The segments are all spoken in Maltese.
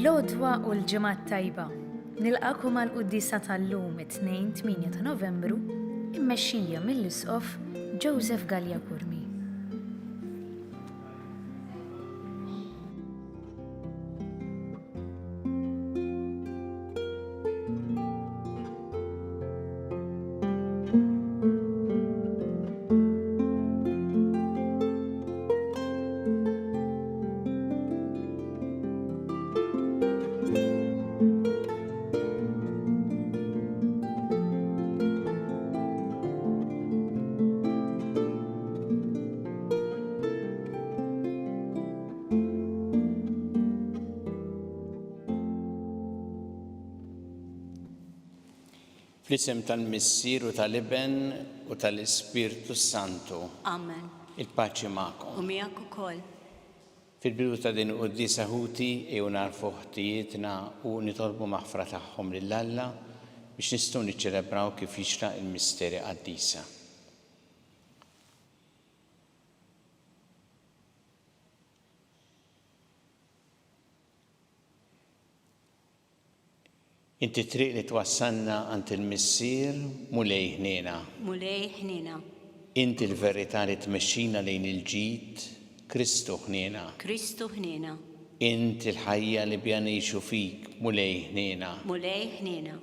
L-għodwa u l-ġimgħa t-tajba. Nilqagħkom għall-quddiesa tal-lum it-Tnejn 8 ta' Novembru, immexxija mill-Isqof Joseph Galea Curmi. Fl-isem tal-Missier u tal-Iben u tal-Ispirtu s-Santu. Amen. Il-paċi magħkom. U miegħek ukoll. Fil-bidu ta' din il-quddiesa ħuti, ejjew nagħrfu ħtijietna u nitolbu maħfra tagħhom lil Alla biex nistgħu niċċelebraw kif jixraq il-misteri qaddisa. Inti t-triq li twassalna għand il-Missier, Mulej ħniena. Mulej ħniena. Inti l-verità li tmexxina lejn il-ġid, Kristu ħniena. Kristu ħniena. Int il-ħajja li biha ngħixu fik, Mulej ħniena. Mulej ħniena.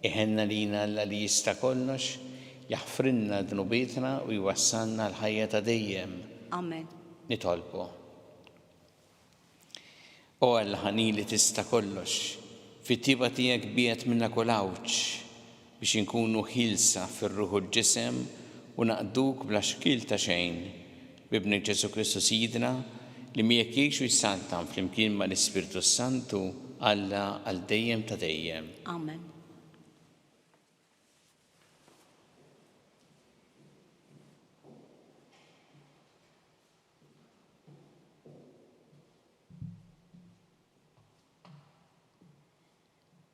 Iħenn għalina Alla li jista' kollox, jaħfrilna dnubietna u jwassalna għall-ħajja ta' dejjem. Amen. Nitolbu. O Alla ħanin li tista' kollox, fit-tjieba tiegħek biegħed minna kull għawġ, biex inkunu ħielsa fir-ruħ u l-ġisem u naqduk bla xkiel ta' xejn, b'Ibnek Ġesù Kristu Sidna, li miegħek jgħix u jsaltan flimkien mal-Ispirtu s-Santu, Alla għal dejjem ta' dejjem. Amen.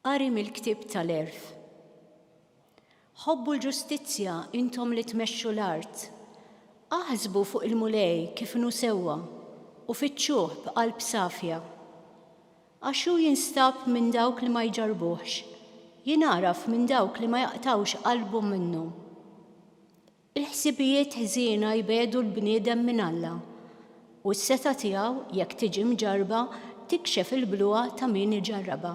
Qari mill-Ktieb tal-Għerf. Ħobbu l-ġustizzja intom li tmexxu l-art. Aħsbu fuq il-Mulej kif inhu sewwa, u fittxuh b'qalb safja. Għax hu jinstab minn dawk li ma jġarrbuhx, jingħaraf minn dawk li ma jaqtgħux qalbhom minnu. Il-ħsibijiet ħżiena jbiegħdu l-bniedem minn Alla, u s-setgħa tiegħu, jekk tiġi mġarrba, tikxef il-bluha ta' min iġarrabha.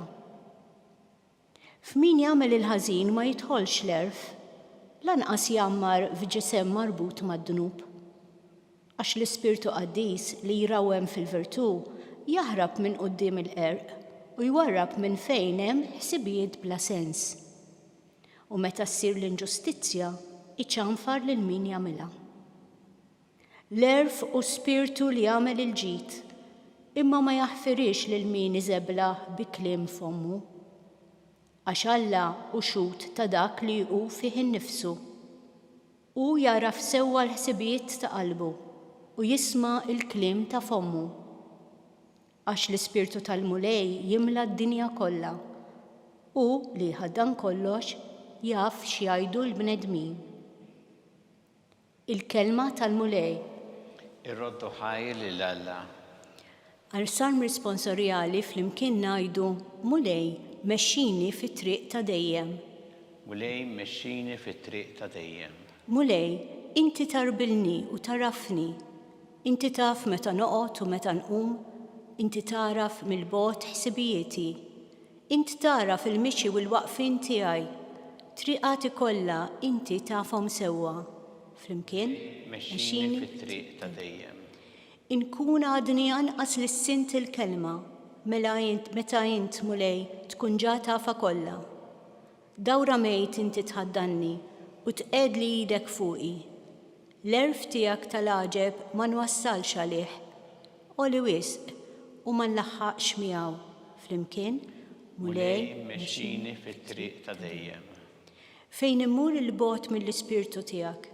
F'min jagħmel il-ħażin ma jidħolx l-għerf, lanqas jgħammar f'ġisem marbut mad-dnub. Għax l-ispirtu qaddis li jrawwem fil-virtù jaħrab minn quddiem il-qerq u jwarrab minn fejn hemm ħsibijiet bla sens. U meta ssir l-inġustizzja, iċanfar lil min jagħmilha. L-għerf hu spirtu li jagħmel il-ġid, imma ma jaħfirhiex lil min iżeblah bi kliem fommu. Għax Alla hu xhud ta' dak li hu fih innifsu. Hu jagħraf sewwa l-ħsibijiet ta' qalbu u jisma' l-kliem ta' fommu. Għax l-Ispirtu tal-Mulej jimla d-dinja kollha. Hu, li jħaddan kollox, jaf x'jgħidu l-bnedmin. Il-Kelma tal-Mulej. Irroddu ħajr lil Alla. Għal Salm Risponsorjali flimkien ngħidu, Mulej, mexxini fit-triq ta' dejjem. Mulej, mexxini fit-triq ta' dejjem. Mulej, inti tgħarbilni u tagħrafni. Inti taf meta noqgħod u meta nqum, inti tagħraf mill-bogħod ħsibijieti. Int tagħraf il-mixi u l-waqfien tiegħi. Triqati kollha inti tafhom sewwa. Flimkien, Mexxini fit-triq ta' dejjem. Inkun għadni anqas lissint il-kelma, mela int, meta int, Mulej, tkun ġa tafha kollha. Dawra mejt inti tħaddanni u tqegħedli idek fuqi. L-għerf tiegħek tal-għaġeb ma nwassalx għalih. Għoli wisq, u ma nlaħħaqx miegħu. Flimkien, Mulej, mexxini fit-triq ta' dejjem. Fejn immur 'il bogħod mill-Ispirtu tiegħek?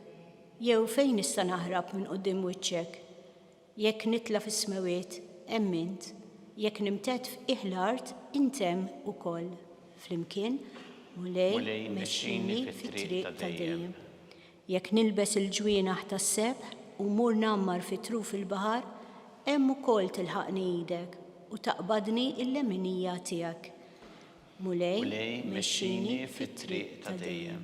Jew fejn nista' naħrab minn quddiem wiċċek? Jekk nitla' fis-smewwiet, hemm int, jekk nimtedd f'qiegħ l-art, int hemm ukoll. Flimkien, Mulej, mexxini fit-triq ta' dejjem. Jekk nilbes il-ġwienaħ tas-sebħ u mmur ngħammar fi truf il-baħar, hemm ukoll tilħaqni idek. u taqbadni l-leminija tiegħek. Mulej, Mulej, mexxini fit-triq ta' dejjem.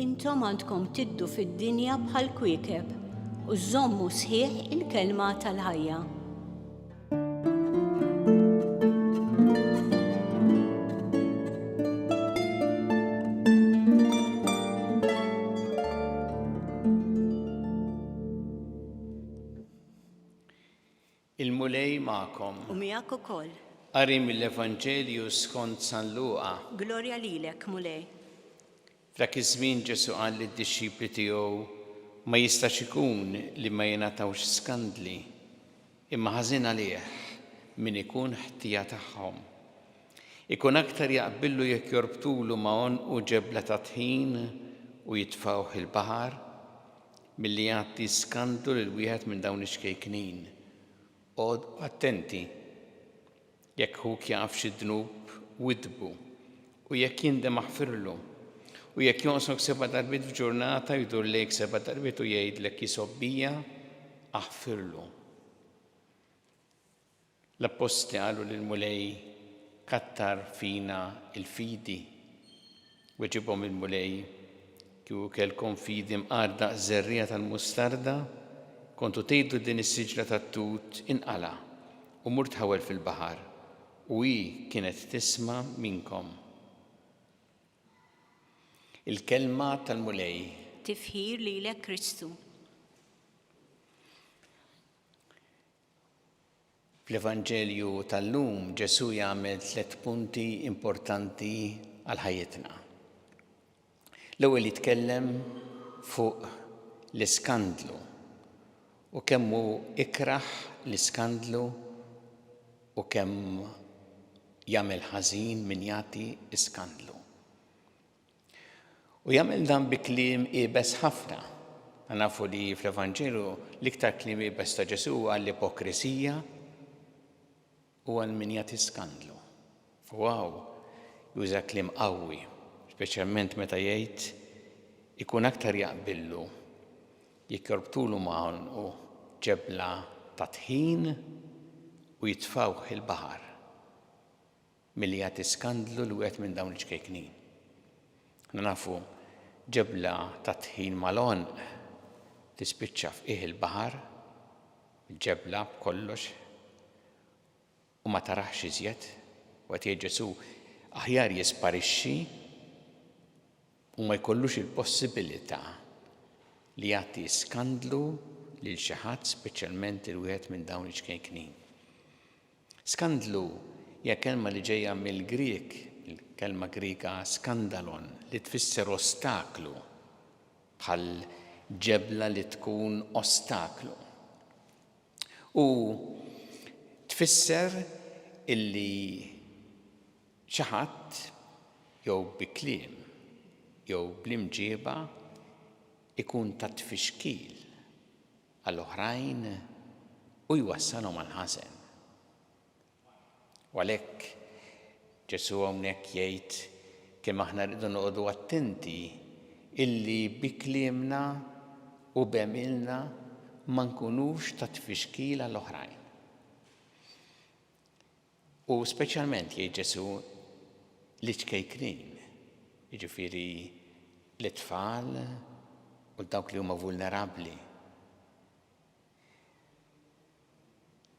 Intom għandkom tiddu fid-dinja bħal kwiekeb u żżommu sħiħ il-kelma tal-ħajja. Il-Mulej magħkom. U miegħek ukoll. Qari mill-Evanġelju skont San Luqa. Glorja lilek, Mulej. F'dak iż-żmien Ġesù qal lid-dixxipli tiegħu, Ma jistax ikun li ma jingħatawx skandli, imma ħażin għalih min ikun ħtija tagħhom. Ikun aktar jaqbillu jekk jorbtulu ma' għonqu ġebla ta' tħin u jitfgħuh il-baħar, milli jagħti skandlu lil wieħed minn dawn iċ-ċkejknin. Oqogħdu attenti! Jekk ħuk jaqa' f'xi dnub, widdbu, u jekk jindem aħfirlu. U jekk jonqsok seba' darbiet f'ġurnata, jdur lejk seba' darbiet u jgħidlek jisgħob bija, aħfirlu. L-appostli qalu lill-Mulej, Kattar fina l-fidi. Weġibhom il-Mulej, Kieku kellkom fidi mqar daqs żerriegħa tal-mustarda, kontu tgħidu din is-siġra tat-tut, 'Inqala' u mur tħawwel fil-baħar, u hi kienet tisma' minnkom. Il-Kelma tal-Mulej. Tifħir lilek Kristu. Fl-Evanġelju tal-lum Ġesù jagħmel tlett punti importanti għal ħajjitna. L-ewwel jitkellem fuq l-iskandlu u kemm hu ikrah l-iskandlu u kemm jagħmel ħażin min jagħti iskandlu. U jagħmel dan bi kliem iebes ħafna. Nafu li fl-Evanġelu l-iktar kliem iebes ta' Ġesù huwa għall-ipokrisija u għal min jagħti skandlu. U hawn juża kliem qawwi, speċjalment meta jgħid ikun aktar jaqbillu jekk jorbtulu ma' għonqu ġebla ta' tħin u jitfgħuh il-baħar. Milli jagħti skandlu 'l wieħed minn dawn iċ-ċkejknin. Aħna nafu ġebla ta' tħin mal-għonq tispiċċa f'qiegħ il-baħar, il-ġebla b'kollox, u ma tarahx iżjed. U qed jgħid Ġesù, aħjar jisparixxi u ma jkollux il-possibilità li jagħti skandlu lil xi ħadd, speċjalment lil wieħed minn dawn iċ-ċkejknin. Skandlu hija kelma li ġejja mill-Grieg, il-kelma Griega skandalon, li tfisser ostaklu, bħal ġebla li tkun ostaklu. U tfisser illi xi ħadd jew bi kliem jew bl-imġieba ikun ta' tfixkil għall-oħrajn u jwassalhom għall-ħażen. U għalhekk Ġesù hawnhekk jgħid kemm aħna rridu noqogħdu attenti illi bi kliemna u b'għemilna ma nkunux ta' tfixkil għall-oħrajn. U speċjalment jgħid Ġesù liċ-ċkejknin, jiġifieri lit-tfal u dawk li huma vulnerabbli.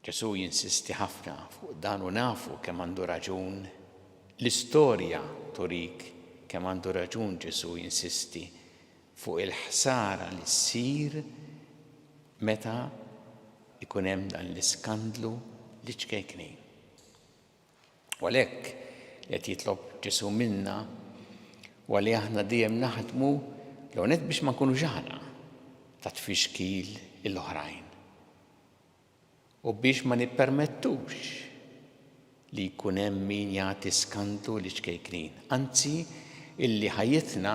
Ġesù jinsisti ħafna fuq dan u nafu kemm għandu raġun. L-istorja turik kemm għandu raġun Ġesù jinsisti fuq il-ħsara li ssir meta ikun hemm dan l-iskandlu liċ-ċkejknin. U għalhekk li qed jitlob Ġesù minna huwa li aħna dejjem naħdmu l-ewwel nett biex ma nkunux aħna ta' tfixkil l-oħrajn u biex ma nippermettux li jkun hemm min jagħti skandlu liċ-ċkejknin. Anzi, illi ħajjitna,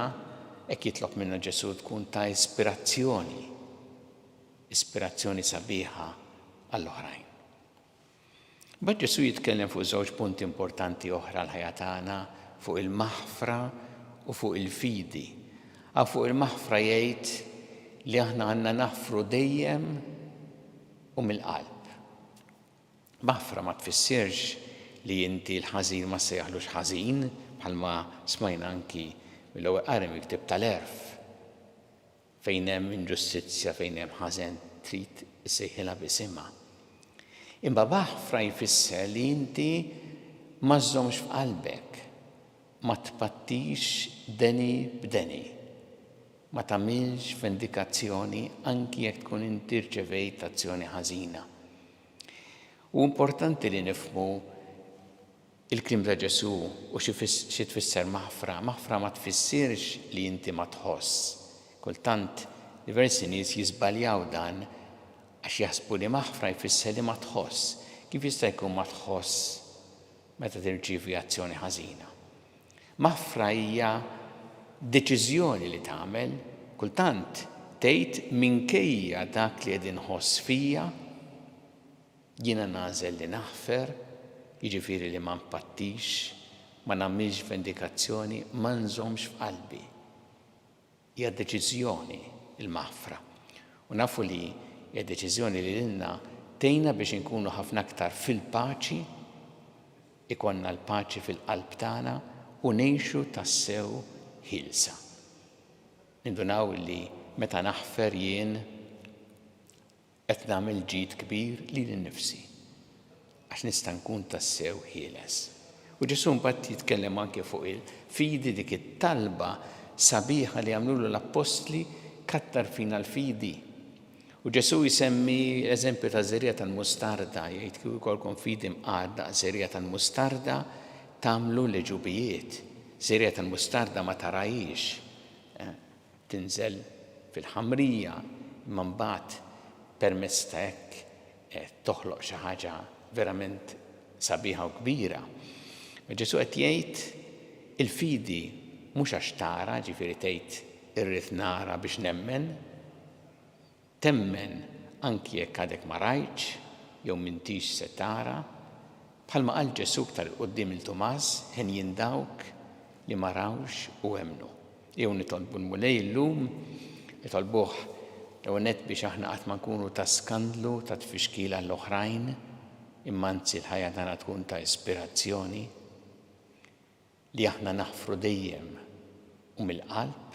hekk jitlob minna Ġesù, tkun ta' ispirazzjoni, ispirazzjoni sabiħa għall-oħrajn. Mbagħad Ġesù jitkellem fuq żewġ punti importanti oħra għall-ħajja tagħna. fuq il-maħfra u fuq il-fidi. Hawn fuq il-maħfra jgħid li aħna għandna naħfru dejjem u mill-qalb. Maħfra ma tfissirx li inti l-ħażin ma ssejjaħlux ħażin, bħalma smajna anki mill-ewwel qari mill-ktieb tal-Għerf. Fejn hemm inġustizzja, fejn hemm ħażen, trid issejħilha b'isimha. Imma maħfra jfisser li inti ma żżommx f'qalbek, ma tpattix deni b'deni, ma tagħmilx vendikazzjoni anki jekk tkun inti rċevejt azzjoni ħażina. Hu importanti li nifhmu il-kliem ta' Ġesù u xi tfisser maħfra. Maħfra ma tfissirx li inti ma tħoss. Kultant diversi nies jiżbaljaw dan għax jaħsbu li maħfra jfisser li ma tħoss. Kif jista' jkun ma tħoss meta tirċievi azzjoni ħażina? Maħfra hija deċiżjoni li tagħmel, kultant tgħid minkejja dak li qed inħoss fija, jiena nagħżel li naħfer, jiġifieri li ma npattix, ma nagħmilx vendikazzjoni, ma nżommx f'qalbi. Hija deċiżjoni l-maħfra. U nafu li hija deċiżjoni li lilna tgħinna biex inkunu ħafna aktar fil-paċi, ikollna l-paċi fil-qalb tagħna u ngħixu tassew ħielsa. Nindunaw li meta naħfer jien Qed nagħmel ġid kbir lili nnifsi, għax nista' nkun tassew ħieles. U Ġesù mbagħad jitkellem anke fuq il-fidi, dik it-talba sabiħa li għamlulu l-appostli, kattar fina l-fidi. U Ġesù jsemmi l-eżempju ta' żerriegħa tal-mustarda, jgħid kieku jkollkom fidi mqar daqs żerriegħa tal-mustarda, tagħmlu l-għeġubijiet. Żerriegħa tal-mustarda ma tarahiex. Eh? Tinżel fil-ħamrija imma mbagħad permezz ta' hekk toħloq xi ħaġa verament sabiħa u kbira. Ma Ġesù qed jgħid il-fidi mhux għax tara, ġifieri tgħid irrid nara biex nemmen, Temmen anki jekk għadek ma rajtx jew m'intix se tara? Bħalma qal Ġesù iktar 'il quddiem lil Tumas, Henjin dawk li ma rawx u emmnu. Ejjew nitolbu l-Mulej illum, nitolbuh l-ewwel nett biex aħna qatt ma nkunu ta' skandlu, ta' tfixkil għall-oħrajn, imma anzi l-ħajja tagħna tkun ta' ispirazzjoni, li aħna naħfru dejjem u mill-qalb,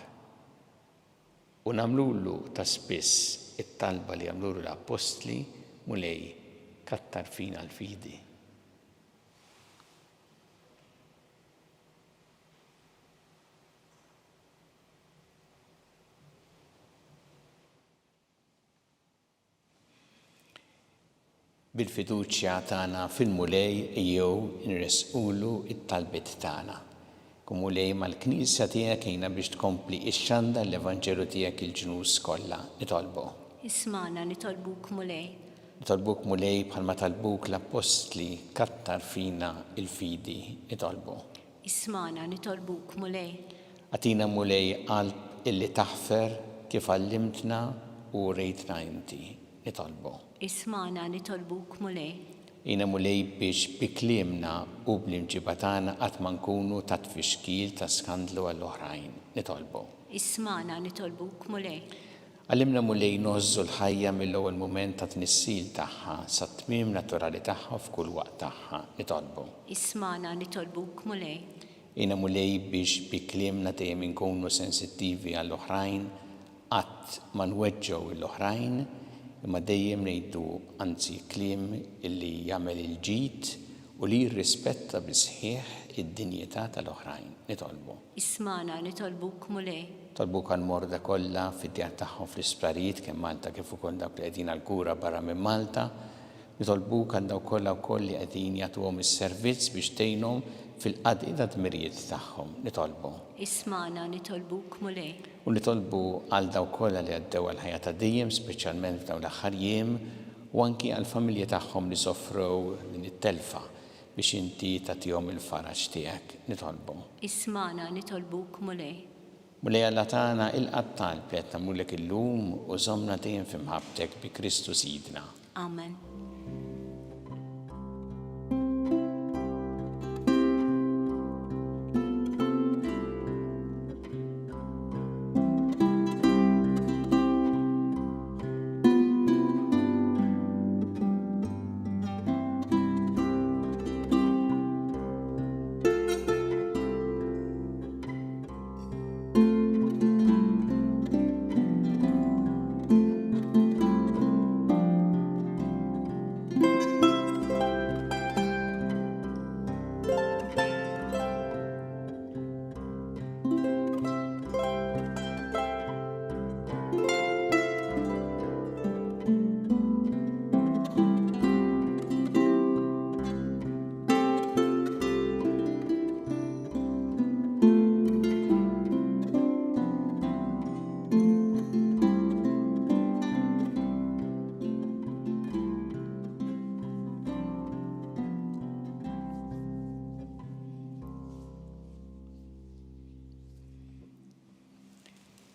U nagħmlulu ta' spiss it-talba li għamlulu l-appostli, Mulej, kattar fina l-fidi. Bil-fiduċja tagħna fil-Mulej ejjew inressqulu t-talbiet tagħna. Kun Mulej mal-Knisja tiegħek għinha biex tkompli ixxandar l-Evanġelju tiegħek il-ġnus kollha. Nitolbu. Ismagħna nitolbuk Mulej. Nitolbuk Mulej bħalma talbuk l-Appostli kattar fina l-fidi. Nitolbu. Ismagħna nitolbuk Mulej. Agħtina Mulej qalb illi taħfer kif għallimtna u urejtna inti. Nitolbu. Ismagħna nitolbuk Mulej. Għinna Mulej biex bi kliemna u bl-imġiba tagħna qatt ma nkunu ta' tfixkil, ta' skandlu għall-oħrajn. Nitolbu. Ismagħna nitolbuk Mulej. Għallimna Mulej ngħożżu l-ħajja mill-ewwel mument tat-tnissil tagħha sat-tmiem naturali tagħha u f'kull waqt tagħha. Nitolbu. Ismagħna nitolbuk Mulej. Għinna Mulej biex bi kliemna dejjem inkunu sensittivi għall-oħrajn, qatt ma nweġġgħu lill-oħrajn, imma dejjem ngħidu anzi kliem li jagħmel il-ġid u li jirrispetta bis-sħiħ id-dinjità tal-oħrajn. Nitolbu. Ismagħna nitolbuk Mulej. Nitolbuk għall-morda kollha fid-djar tagħhom fl-isptarijiet kemm Malta kif ukoll dawk li qegħdin għall-kura barra minn Malta. Nitolbuk għal dawk kollha wkoll li qegħdin jagħtuhom is-servizz biex tgħinhom fil-qadi tad-dmirijiet tagħhom. Nitolbu. Ismagħna, nitolbuk, Mulej. U nitolbu għal dawk kollha li għaddew għall-ħajja ta' dejjem, speċjalment f'dawn l-aħħar jiem, u anki għall-familji tagħhom li sofrew din it-telfa, biex inti tagħtihom il-faraġ tiegħek. Nitolbu. Ismagħna, nitolbuk, Mulej. Mulej Alla tagħna, ilqa' t-talb li qed nagħmlulek illum u żommna dejjem fi mħabbtek bi Kristu Sidna. Amen.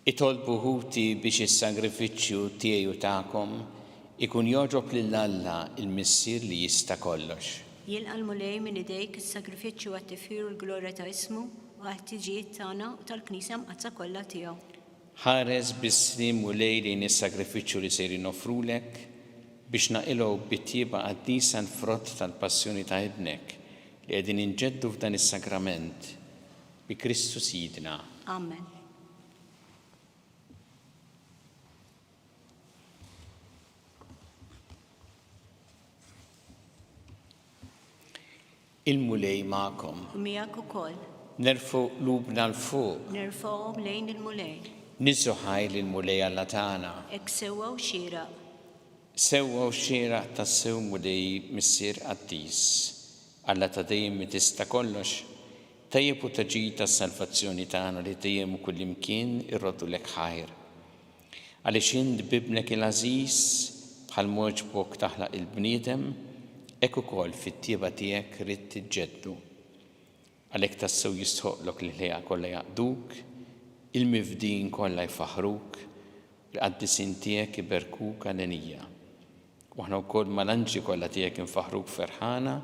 Itolbu ħuti biex is-sagrifiċċju tiegħi u tagħkom ikun jogħġob lil Alla l-Missier li jista' kollox. Jilqa' l-Mulej minn idejk is-sagrifiċċju għat-tifħir u l-glorja ta' ismu u għall-ħtiġijiet tagħna u tal-Knisja Mqaddsa kollha tiegħu. Ħares bis-sliem Mulej lejn is-sagrifiċċju li sejrin noffrulek biex naqilgħu bit-tjieba qaddisa l-frott tal-passjoni ta' Ibnek li qegħdin inġeddu f'dan is-sagrament, bi Kristu Sidna. Amen. Il-Mulej magħkom. U miegħek ukoll. Nerfgħu qlubna 'l fuq. Nerfgħuhom lejn il-Mulej. Niżżu ħajr lill-Mulej Alla tagħna. Hekk sewwa u xieraq. Sewwa u xieraq tassew Mulej Missier qaddis, Alla ta' dejjem li tista' kollox, tajjeb u ta' ġid għas-salvazzjoni tagħna li dejjem u kullimkien irroddulek ħajr. Għaliex int b'Ibnek il-għażiż, bħal m'għoġbok taħlaq il-bniedem, hekk ukoll fit-tjieba tiegħek ridt iġġeddu. Għalhekk tassew jistħoqqlok li l-ħlejjaq kollha jaqduk, il-mifdijin kollha jfaħħruk, il-qaddisin tiegħek iberkuk għalenija. U aħna wkoll mal-anġli kollha tiegħek infaħħruk ferħana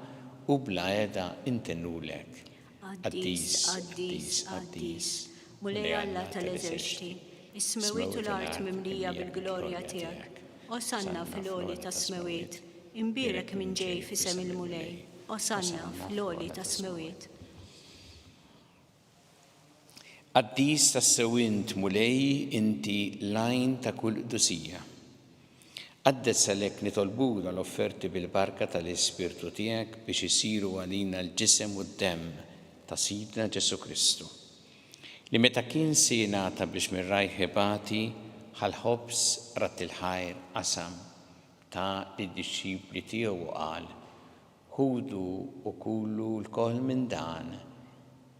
u bla heda intennulek, Qaddis, qaddis, qaddis, Mulej Alla tal-eżerċti, is-smewwiet u l-art mimlija bil-glorja tiegħek. Osanna fil-għoli tas-smewwiet, imbierek min ġej f'isem il-Mulej, Osanna fl-għoli tas-smewwiet. Qaddis tassew int, Mulej, inti l-għajn ta' kull qdusija. Qaddes għalhekk nitolbuk dawn l-offerti bil-barka ta' l-Ispirtu tiegħek biex isiru għalina l-ġisem u d-demm ta' Sidna Ġesù Kristu, li meta kien se jingħata biex minn rajh ibati, ħa l-ħobż, radd il-ħajr, qasam, ta lid-dixxipli tiegħu u qal, Ħudu u kulu lkoll minn dan,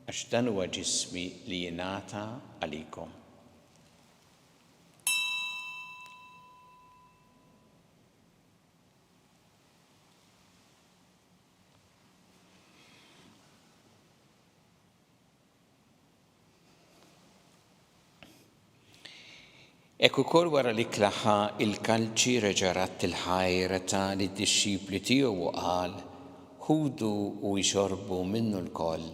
għax dan huwa ġismi li jingħata għalikom. Hekk ukoll wara l-ikla ħa l-kalċi reġa' radd il-ħajr ta lid-dixxipli tiegħu u qal, Ħudu u ixorbu minnu lkoll,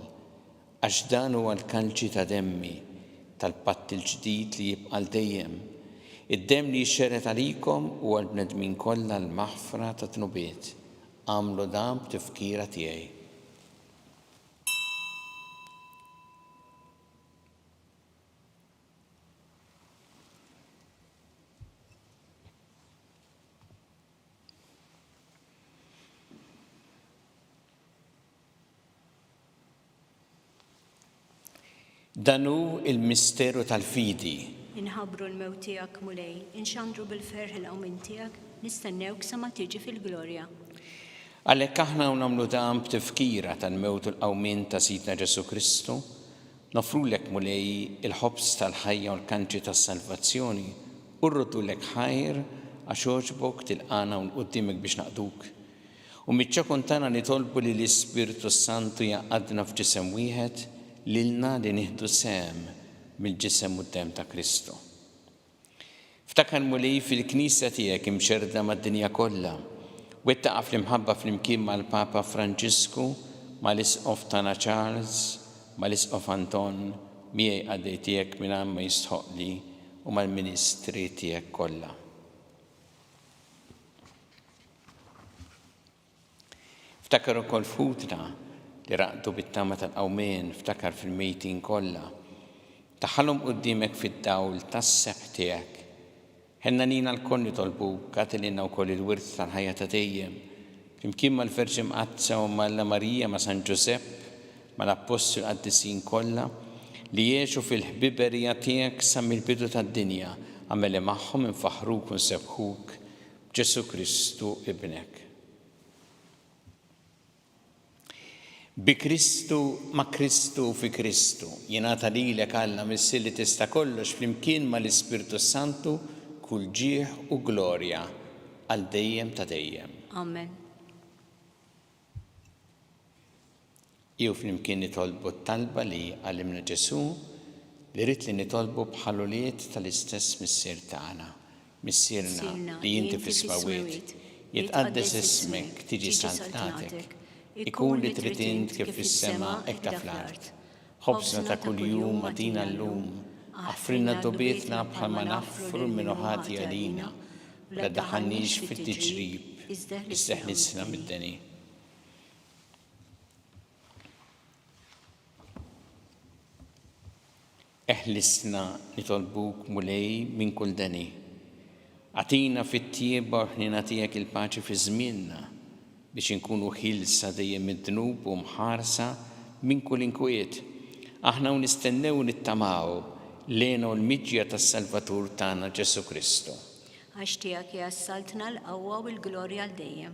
għax dan huwa l-kalċi ta' demmi, tal-patt il-ġdid li jibqa' għal dejjem, id-demm li jixxerred għalikom u għall-bnedmin kollha għall-maħfra tad-dnubiet. Agħmlu dan b'tifkira tiegħi. Dan hu l-misteru tal-fidi. Inħabbru l-mewt tiegħek, Mulej, inxandru bil-ferħ il-qawmien tiegħek, nistennewk sa ma tiġi fil-glorja. Għalhekk aħna u nagħmlu dan b'tifkira tal-mewt u l-qawmien ta' Sidna Ġesù Kristu, noffrulek, Mulej, il-ħobż tal-ħajja u l-kanċi tas-salvazzjoni u rroddulek ħajr għax għoġbok tilqagħna hawn quddiemek biex naqduk. U miċ-ċokon tagħna nitolbu li l-Ispirtu s-Santu jgħaqqadna f'ġisem wieħed lilna li nieħdu sehem mill-ġisem u d-demm ta' Kristu. Ftakar Mulej fil-Knisja tiegħek imxerrda mad-dinja kollha. Wettaqha fl-imħabba flimkien mal-Papa Franġisku, mal-Isqof tagħna Charles, mal-Isqof Anton, miegħi qaddej tiegħek mingħajr ma jistħoqqli, u mal-ministri tiegħek kollha. Ftakar ukoll f'ħutna li raqdu bit-tama tal-qawmien, ftakar fil-mejtin kollha. Daħħalhom quddiemek fid-dawl tas-sebħ tiegħek. Ħenna lina lkoll nitolbuk, agħti lilna wkoll il-wirt tal-ħajja ta' dejjem, flimkien mal-Verġni Mqaddsa Omm Alla Marija, ma' San Ġużepp, mal-Appostli u l-qaddisin kollha, li għexu fil-ħbiberija tiegħek sa mill-bidu tad-dinja, agħmel li magħhom infaħħruk u nsebbħuk b'Ġesù Kristu Ibnek. Bi Kristu, ma' Kristu u fi Kristu, jingħata lilek Alla Missier li tista' kollox flimkien mal-Ispirtu s-Santu kull ġieħ u glorja għal dejjem ta' dejjem. Amen. Ejjew flimkien nitolbu t-talba li għallimna Ġesù. Li ridt li nitolbu bħal ulied tal-istess Missier tagħna. Missierna li inti fis-smewwiet, jitqaddes ismek, tiġi saltnatek, ikun li trid int kif fis-sema hekk ta' fl-art. Ħobżna ta' kuljum agħtina llum, aħfrilna dnubietna bħalma naħfru 'l min hu ħati għalina, u la ddaħħalniex fit-tiġrib, iżda eħlisna mid-deni. Eħlisna, nitolbuk, Mulej, minn kull deni. Agħtina fit-tjieba u l-ħniena tiegħek il-paċi fi żmienna, biex inkunu ħielsa dejjem mid-dnub u mħarsa minn kull inkwiet, aħna u nistennew u nittamaw l-hena u l-miġja tas-Salvatur tagħna Ġesù Kristu. Għax tiegħek hija s-saltna, l-qawwa u l-glorja għal dejjem.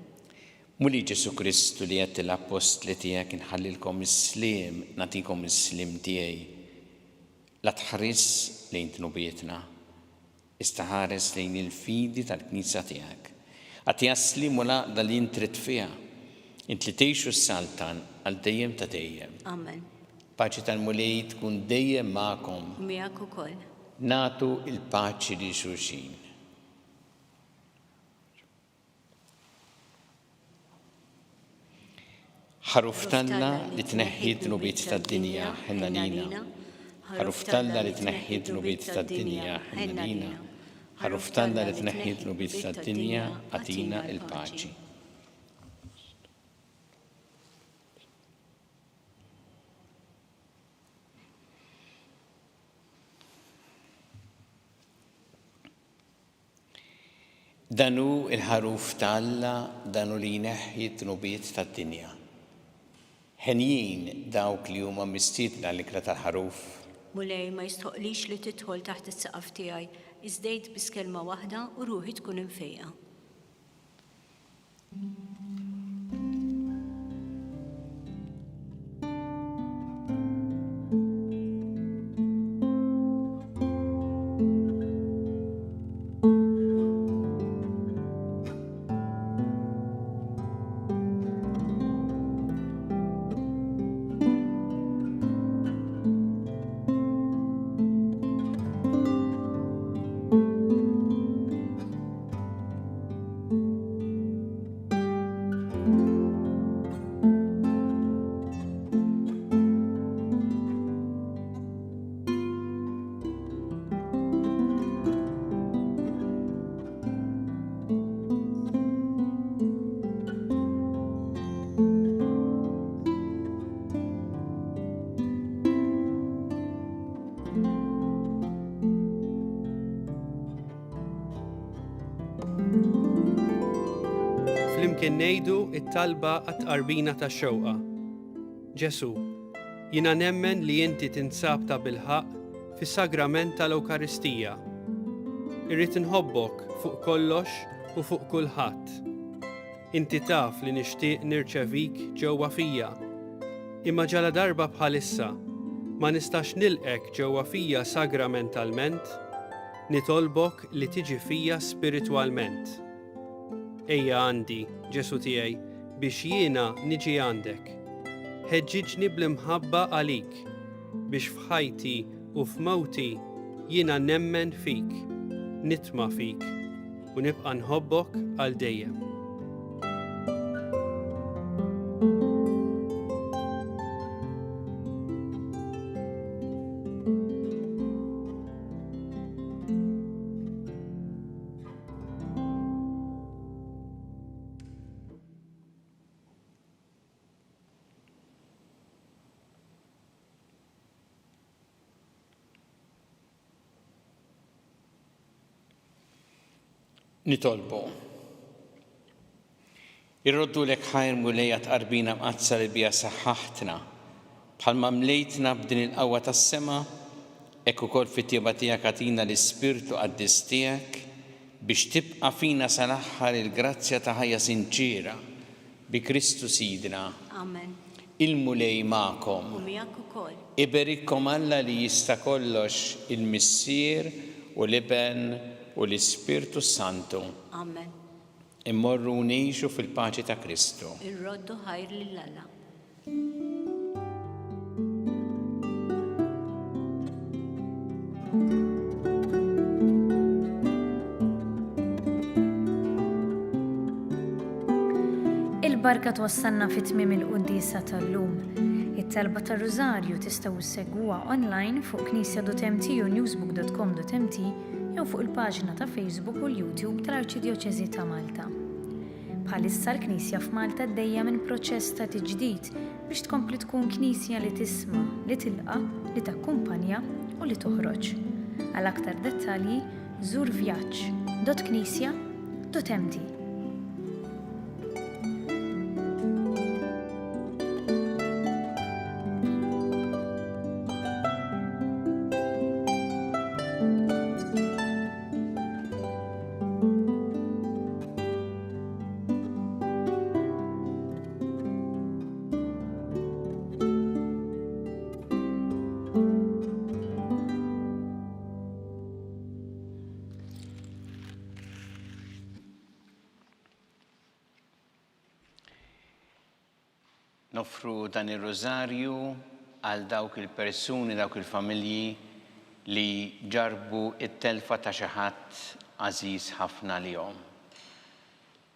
Mulej Ġesù Kristu li għedt lill-appostli tiegħek inħallilkom is-sliem, nagħtikom is-sliem tiegħi. La tħarisx lejn dnubietna, iżda ħares lejn il-fidi tal-Knisja tiegħek. Agħtiha s-sliem u l-għaqda li int trid fiha, int li tgħix u ssaltan għal dejjem ta' dejjem. Amen. Paċi tal-Mulej tkun dejjem magħkom. U miegħek ukoll. Nagħtu l-paċi lil xulxin. Ħaruf t'Alla li tneħħi d-dnubiet tad-dinja, ħenn għalina. Ħaruf t'Alla li tneħħi d-dnubiet tad-dinja, ħenn għalina. Ħaruf t'Alla li tneħħi d-dnubiet tad-dinja, agħtina l-paċi. Dan hu l-Ħaruf ta' Alla, dan hu li jneħħi d-dnubiet tad-dinja. Henjin dawk li huma mistiedna għall-ikla tal-Ħaruf. Mulej, ma jistħoqqlix li tidħol taħt is-saqaf tiegħi, iżda għid biss kelma waħda u ruħi tkun imfejqa. Flimkien ngħidu t-talba għat-tqarbina tax-xewqa. Ġesù, jiena nemmen li inti tinsab tabilħaqq fis-sagrament tal-Ewkaristija. Irrid inħobbok fuq kollox u fuq kulħadd. Inti taf li nixtieq nirċevik ġewwa fija. Imma ġaladarba bħalissa ma nistax nilqgħek ġewwa fija sagramentalment, nitolbok li tiġi fija spiritwalment. Ejja għandi, Ġesù tiegħi, biex jiena niġi għandek. Ħeġġiġni bl-imħabba għalik, biex f'ħajti u f'mewti jiena nemmen fik, nitma' fik, u nibqa' nħobbok għal dejjem. Nitolbu. Irroddulek ħajr Mulej għat-tqarbina mqaddsa li biha saħħaħtna. Bħalma mlejtna b'din il-qawwa tas-sema, hekk ukoll fit-tjieba tiegħek agħtina l-Ispirtu qaddis tiegħek biex tibqa' fina sal-aħħar il-grazzja ta' ħajja sinċiera Bi Kristu Sidna. Amen. Il-Mulej magħkom. U miegħek ukoll. Iberikkom Alla li jista' kollox, il-Missier u l-Iben u l-Ispirtu s-Santu. Amen. Immorru u ngħixu fil-paċi ta' Kristu. Irroddu ħajr lil Alla. Il-barka twassalna fi tmiem il-quddiesa tal-lum. It-talba tar-Rużarju tistgħu ssegwuha online fuq knisja.mt u newsbook.com.mt jew fuq il-paġna ta' Facebook u l-YouTube tal-Arċidjoċesi ta' Malta. Bħalissa l-Knisja f'Malta għaddejja minn proċess ta' tiġdid biex tkompli tkun Knisja li tisma', li tilqa', li takkumpanja u li toħroġ. Għal aktar dettalji, żur vjaġġ. Dot knisja. Dot mt. Noffru dan ir-Rużarju għal dawk il-persuni, dawk il-familji li ġarrbu t-telfa ta' xi ħadd għażiż ħafna għalihom.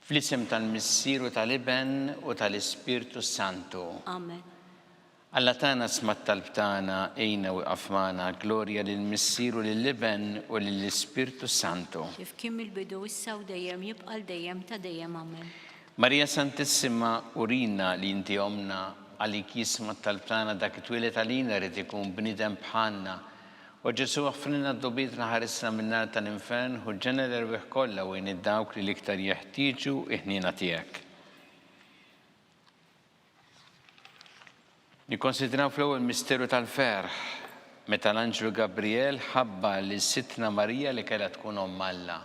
Fl-isem tal-Missier u tal-Iben u tal-Ispirtu s-Santu. Amen. Alla tagħna sma' t-talb tagħna, għinna u iqaf magħna, glorja lill-Missier u lill-Iben u lill-Ispirtu s-Santu. Kif kien mill-bidu, issa u dejjem, jibqa' għal dejjem ta' dejjem. Amen. Marija Santissima urina li inti ommna, għalik jisma' t-talb tagħna dak itwieled għalina ried ikun bniedem bħalna. O Ġesù aħfrilna dnubietna ħarisna min-nar tal-infern, ħu ġenna l-erwieħ kollha u għin id-dawk li l-iktar jeħtieġu i-ħniena tiegħek. Nikkonsidraw fl-ewwel misteru tal-ferħ, meta l-anġlu Gabriel ħabbar lil Sidtna Marija li kellha tkun Omm Alla.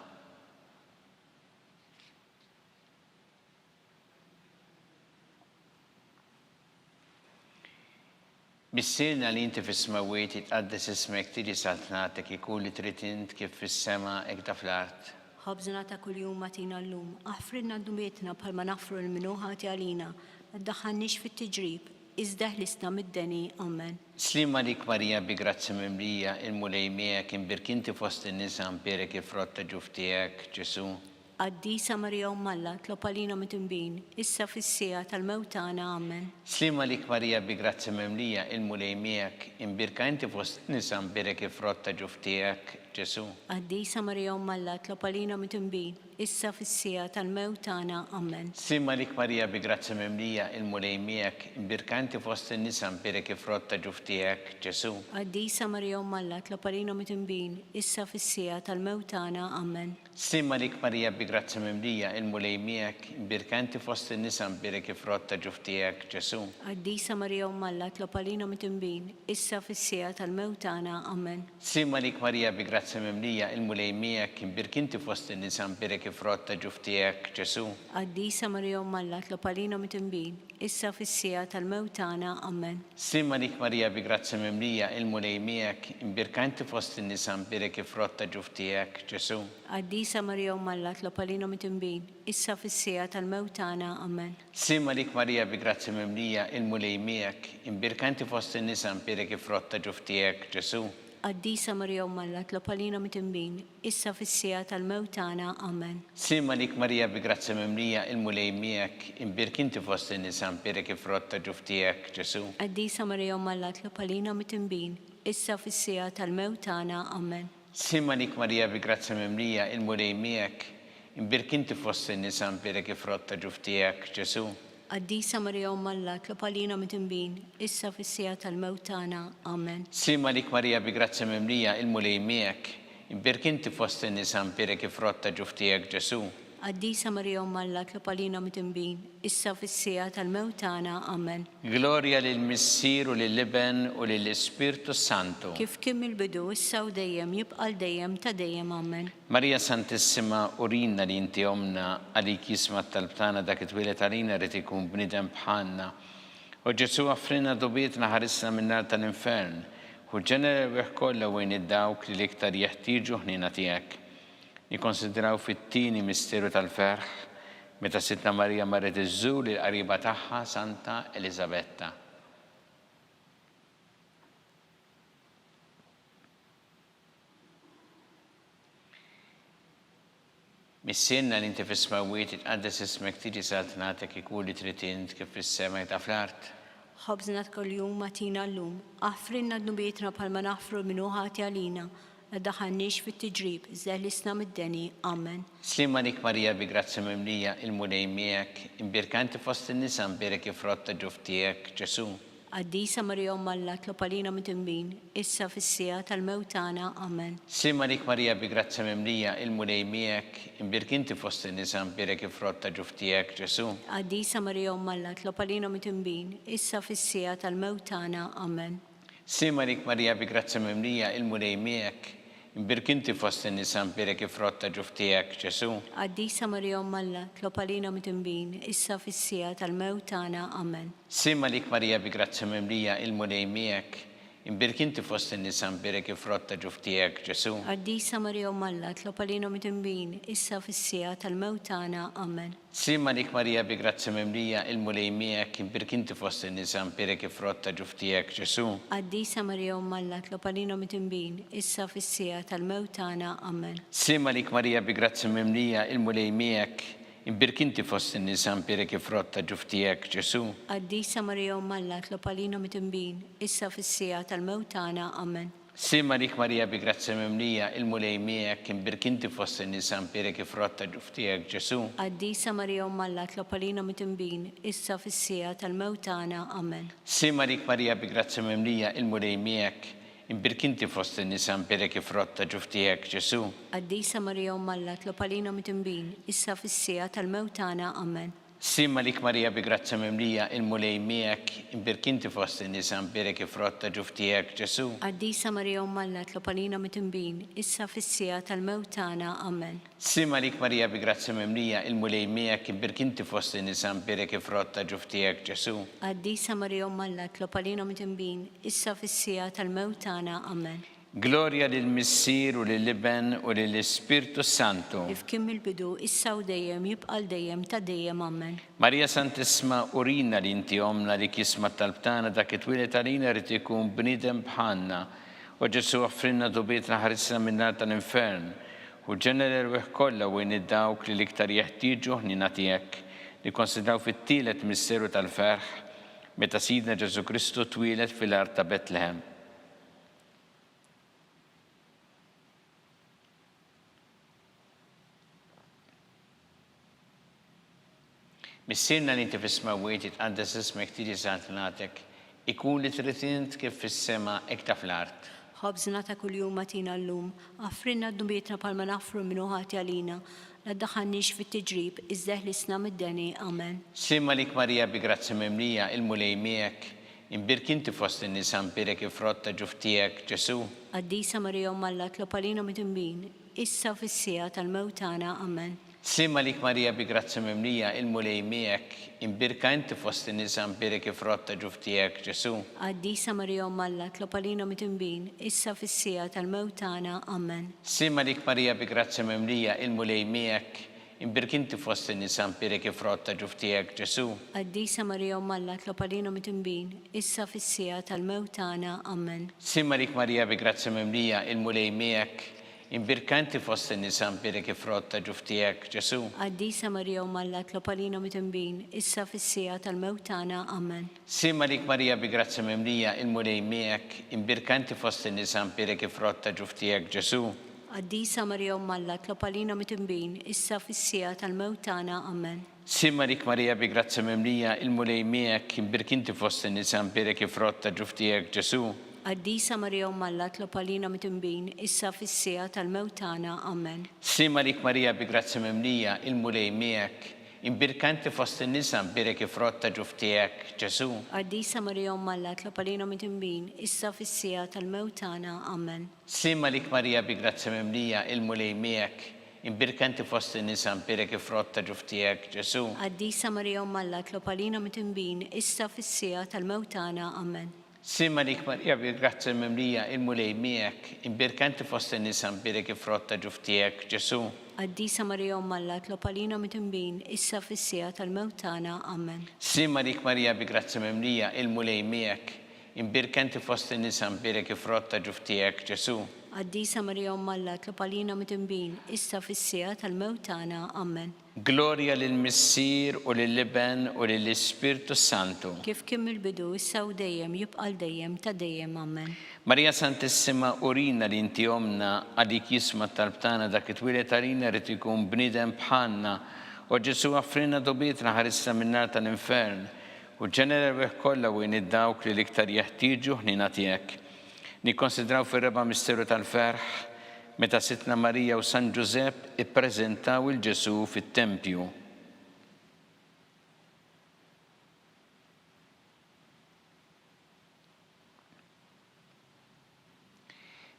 Missierna li inti fis-smewwiet, jitqaddes ismek, tiġi saltnatek, ikun li trid int kif fis-sema hekk da fl-art. Ħobżna ta' kuljum agħtina llum. Aħfrilna dnubietna bħalma naħfru lil min hu ħati għalina. La ddaħħalniex fit-tiġrib, iżda eħlisna mid-deni. Amen. Sliem għalik Marija bi grazzja mimlija, il-Mulej miegħek, imbierk inti fost in-nisa, mbierek il-frott ta' ġuf tiegħek, Ġesù. Qaddisa Marija Omm Alla, tlob għalina midinbin, issa fis-siegħa tal-mewt tagħna. Amen. Sliem għalik Marija bi grazzja mimlija, il-Mulej miegħek, imbierka inti fost in-nisa mbierek il-frott ta' ġuf tiegħek, Ġesù. Qaddisa Marija Omm Alla, tlob għalina midinbin, issa fis-siegħa tal-mewt tagħna. Amen. Sliem għalik Marija bi grazzja mimlija, il-Mulej miegħek, imbierka inti fost in-nisa mbierek il-frott ta' ġuf tiegħek, Ġesù. Qaddisa Marija Omm Alla, tlob għalina midinbin, issa fis-siegħa tal-mewt tagħna. Amen. Sliem għalik Marija bi grazzja mimlija, il-Mulej miegħek, imbierka inti fost in-nisa mbierek il-frott ta' ġuf tiegħek, Ġesù. Qaddisa Marija Omm Alla, tlob għalina midinbin, issa fis-siegħa tal-mewt tagħna. Amen. Sliem għalik Marija bi grazzja mimlija, il-Mulej miegħek, imbierk inti fost in-nisa mbierek il-frott ta' ġuf tiegħek, Ġesù. Qaddisa Marija Omm Alla, tlob għalina midinbin, issa fis-siegħa tal-mewt tagħna. Amen. Sliem għalik Marija bi grazzja mimlija, il-Mulej miegħek, imbierka inti fost in-nisa mbierek il-frott ta' ġuf tiegħek, Ġesù. Qaddisa Marija Omm Alla, tlob għalina midinbin, issa fis-siegħa tal-mewt tagħna. Amen. Sliem għalik Marija bi grazzja mimlija, il-Mulej miegħek, imbierka inti fost in-nisa mbierek il-frott ta' ġuf tiegħek, Ġesù. Qaddisa Marija Omm Alla, tlob għalina midinbin, issa fis-siegħa tal-mewt tagħna. Amen. Sliem għalik Marija bi grazzja mimlija, il-Mulej miegħek, imbierk inti fost in-nisa mbierek il-frott ta' ġuf tiegħek, Ġesù. Qaddisa Marija Omm Alla, tlob għalina midinbin, issa fis-siegħa tal-mewt tagħna. Amen. Sliem għalik Marija bi grazzja mimlija, il-Mulej miegħek, imbierk inti fost in-nisa mbierek il-frott ta' ġuf tiegħek, Ġesù. Qaddisa Marija Omm Alla, tlob għalina midinbin, issa fis-siegħa tal-mewt tagħna. Amen. Sliem għalik Marija bi grazzja mimlija, il-Mulej miegħek, imbierk inti fost in-nisa mbierek il-frott ta' ġuf tiegħek Ġesù. Qaddisa Marija Omm Alla, tlob għalina midinbin, issa fis-siegħa tal-mewt tagħna. Amen. Glorja lill-Missier u lill-Iben u lill-Ispirtu s-Santu. Kif kien mill-bidu, issa u dejjem, jibqa' għal dejjem ta' dejjem. Amen. Marija Santissima urina li inti Ommna, għalik jisma' t-talb tagħna dak itwieled għalina ried ikun bniedem bħalna. O Ġesù aħfrilna dnubietna ħarisna min-nar tal-infern. Ħu ġenna l-erwieħ kollha u għin id-dawk li l-iktar jeħtieġu ħniena tiegħek. Nikkonsidraw fit-tieni misteru tal-ferħ, meta Sidtna Marija marret iżżur lill-qariba tagħha Santa Eliżabetta. Missierna li inti fis-smewwiet, jitqaddes ismek, tiġi saltnatek, ikun li trid int kif fis-sema hekk fl-art. Ħobżna ta' kuljum agħtina llum. Aħfrilna dnubietna bħalma naħfru 'l min hu ħati għalina. La ddaħħalniex fit-tiġrib, iżda eħlisna mid-deni. Amen. Sliem għalik Marija bi grazzja mimlija, il-Mulej miegħek, imbierka inti fost in-nisa mbierek il-frott ta' ġuf tiegħek, Ġesù. Qaddisa Marija Omm Alla tlob għalina midinbin, issa fis-siegħa tal-mewt tagħna. Amen. Sliem għalik Marija bi grazzja mimlija, il-Mulej miegħek, imbierk inti fost in-nisa mbierek il-frott ta' ġuf tiegħek, Ġesù. Qaddisa Marija Omm Alla tlob għalina midinbin, issa fis-siegħa tal-mewt tagħna. Amen. Sliem għalik Marija bi grazzja mimlija, il-Mulej miegħek, imbierk inti fost in-nisa mbierek il-frott ta' ġuf tiegħek, Ġesù. Qaddisa Marija Omm Alla tlob għalina midinbin, issa fis-siegħa tal-mewt tagħna. Amen. Sliem għalik Marija bi grazzja mimlija, il-Mulej miegħek, imbierk inti fost in-nisa mbierek il-frott ta' ġuf tiegħek, Ġesù. Qaddisa Marija Omm Alla, tlob għalina midinbin, issa fis-siegħa tal-mewt tagħna. Amen. Sliem għalik Marija bi grazzja mimlija, il-Mulej miegħek, imbierk inti fost in-nisa mbierek il-frott ta' ġuf tiegħek, Ġesù. Qaddisa Marija Omm Alla, tlob għalina midinbin, issa fis-siegħa tal-mewt tagħna. Amen. Sliem għalik Marija bi grazzja mimlija, il-Mulej miegħek, Imbierk inti fost in-nisa mbierek il-frott ta' ġuf tiegħek, Ġesù. Qaddisa Marija Omm Alla tlob għalina midinbin, issa fis-siegħa tal-mewt tagħna. Amen. Sliem għalik Marija bi grazzja mimlija, il-Mulej miegħek, imbierk inti fost in-nisa mbierek il-frott ta' ġuf tiegħek, Ġesù. Qaddisa Marija Omm Alla tlob għalina midinbin, issa fis-siegħa tal-mewt tagħna. Amen. Sliem għalik Marija bi grazzja mimlija, il-Mulej miegħek, Imbierk inti fost in-nisa mbierek il-frott ta' ġuf tiegħek, Ġesù. Qaddisa Marija Omm Alla tlob għalina midinbin, issa fis-siegħa tal-mewt tagħna. Amen. Sliem għalik Marija bi grazzja mimlija, il-Mulej miegħek, imbierk inti fost in-nisa mbierek il-frott ta' ġuf tiegħek, Ġesù. Qaddisa Marija Omm Alla tlob għalina midinbin, issa fis-siegħa tal-mewt tagħna. Amen. Sliem għalik Marija bi grazzja mimlija, il-Mulej miegħek, imbierk inti fost in-nisa mbierek il-frott ta' ġuf tiegħek, Ġesù. Qaddisa Marija Omm Alla tlob għalina midinbin, issa fis-siegħa tal-mewt tagħna. Amen. Glorja lill-Missier u lill-Iben u lill-Ispirtu s-Santu. Kif kien mill-bidu, issa u dejjem, jibqa' għal dejjem ta' dejjem. Amen. Marija Santissma, urina li inti Ommna li jisma' t-talb tagħna dak li twieled għalina jrid ikun bniedem bħalna. O Ġesù aħfrilna dnubietna ħarisna min-nar tal-infern. Hu ġenna l-erwieħ kollha u għin lil dawk li l-iktar jeħtieġu ħniena tiegħek. Nikkonsidraw fit-tielet misteru tal-ferħ, meta Sidna Ġesù Kristu twieled fil-għar ta' Betlehem. Missierna li inti fis-smewwiet, jitqaddes ismek, tiġi saltnatek, ikun li trid int kif fis-sema hekk ta' fl-art. Ħobżna ta' kuljum agħtina llum. Aħfrilna dnubietna bħalma naħfru 'l min hu ħati għalina. La ddaħħalniex fit-tiġrib, iżda eħlisna mid-deni. Amen. Sliem għalik Marija bi grazzja mimlija, il-Mulej miegħek. Imbierk inti fost in-nisa mbierek il-frott ta' ġuf tiegħek, Ġesù. Qaddisa Marija Omm Alla tlob għalina midinbin, issa u fis-siegħa tal-mewt tagħna. Amen. Sliem għalik Marija bi grazzja mimlija, il-Mulej miegħek, imbierka inti fost in-nisa mbierek il-frott ta' ġuf tiegħek, Ġesù. Qaddisa Marija Omm Alla tlob għalina midinbin, issa u fis-siegħa tal-mewt tagħna. Amen. Sliem għalik Marija bi grazzja mimlija, il-Mulej miegħek, imbierk inti fost in-nisa mbierek il-frott ta' ġuf tiegħek, Ġesù. Qaddisa Marija Omm Alla tlob għalina midinbin, issa u fis-siegħa tal-mewt tagħna. Amen. Sliem għalik Marija bi grazzja mimlija, il-Mulej miegħek, Imbierka inti fost in-nisa mbierek il-frott ta' ġuf tiegħek, Ġesù. Qaddisa Marija Omm Alla tlob għalina midinbin, issa fis-siegħa tal-mewt tagħna. Amen. Sliem għalik Marija bi grazzja mimlija, il-Mulej miegħek, imbierka inti fost in-nisa mbierek il-frott ta' ġuf tiegħek, Ġesù. Qaddisa Marija Omm Alla tlob għalina midinbin, issa fis-siegħa tal-mewt tagħna. Amen. Sliem għalik Marija bi grazzja mimlija, il-Mulej miegħek, imbierk inti fost in-nisa mbierek il-frott ta' ġuf tiegħek, Ġesù. Qaddisa Marija Omm Alla tlob għalina midinbin, issa fis-siegħa tal-mewt tagħna. Amen. Sliem għalik Marija bi grazzja mimlija, il-Mulej miegħek, imbierka inti fost in-nisa mbierek il-frott ta' ġuf tiegħek, Ġesù. Qaddisa Marija Omm Alla tlob għalina midinbin, issa fis-siegħa tal-mewt tagħna. Amen. Sliem għalik Marija bi grazzja mimlija, il-Mulej miegħek, Imbierka inti fost in-nisa, imbierek il-frott ta' ġuf tiegħek, Ġesù. Qaddisa Marija Omm Alla, tlob għalina midinbin, issa fis-siegħa tal-mewt tagħna. Amen. Sliem għalik Marija bil-grazzja mimlija, il-Mulej miegħek, imbierka inti fost in-nisa, imbierek il-frott ta' ġuf tiegħek, Ġesù. Qaddisa Marija Omm Alla, tlob għalina midinbin, issa fis-siegħa tal-mewt tagħna. Amen. Sliem għalik Marija bi grazzja mimlija, il-Mulej miegħek, Imbierka inti fost in-nisa, imbierek il-frott ta' ġuf tiegħek, Ġesù. Qaddisa Marija Omm Alla, itlob għalina midinbin, issa fis-siegħa tal-mewt tagħna. Ammen. Glorja lill-Missier u lill-Iben u lill-Ispirtu s-Santu. Kif kien mill-bidu, issa u dejjem, jibqa' għal dejjem ta' dejjem. Ammen. Marija Santissima, urina li inti Ommna, għalik jisma' t-talb tagħna dak li twieled għalina ried ikun bniedem bħalna. O Ġesù aħfrilna dnubietna ħarisna min-nar tal-infern, u ġenna l-erwieħ kollha u għin dawk li l-iktar jeħtieġu ħniena tiegħek. Nikkonsidraw fir-raba' misteru tal-ferħ, meta Sidtna Marija u San Ġużepp ippreżentaw 'il Ġesù fit-tempju.